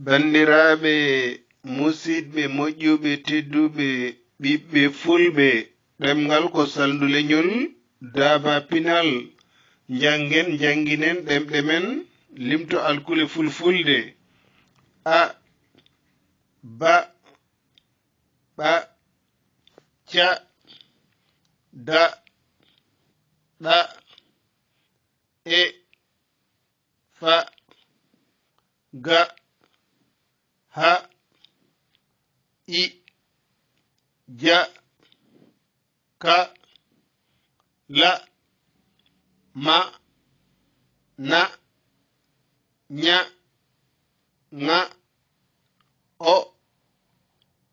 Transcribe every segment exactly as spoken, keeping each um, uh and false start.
Banndiraaɓe, musidɓe moƴƴuɓe, tedduɓe, ɓiɓɓe fulɓe, ɗemngal ko salndu leñol, daaba pinal. Njanngen, njannginen ɗemɗe men, limto alkule fulfulde. A, ba, ɓa, ca, da, ɗa, e, fa, ga, ha, i, ja, ka, la, ma, na, ña, ŋa, o,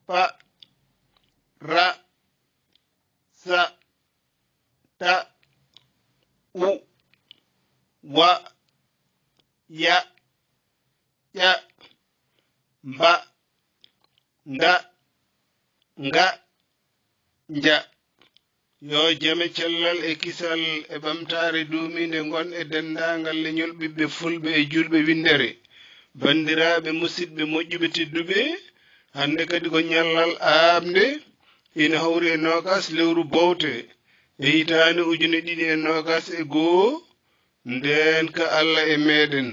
pa, ra, sa, ta, u, wa, ya, ƴa, mba, nda, nga, nja. Yo jam e cellal e kisal e ɓamtaare duumiinde ngon e denndaangal leñol ɓiɓɓe fulɓe e juulɓe winndere. Banndiraaɓe, musidɓe moƴƴuɓe tedduɓe, hannde kadi ko ñallal aaɓnde, ina hawri e noogaas lewru bowte e hitaande ujune ɗiɗi e noogaas e goo, ndeen ka Alla e meeɗen.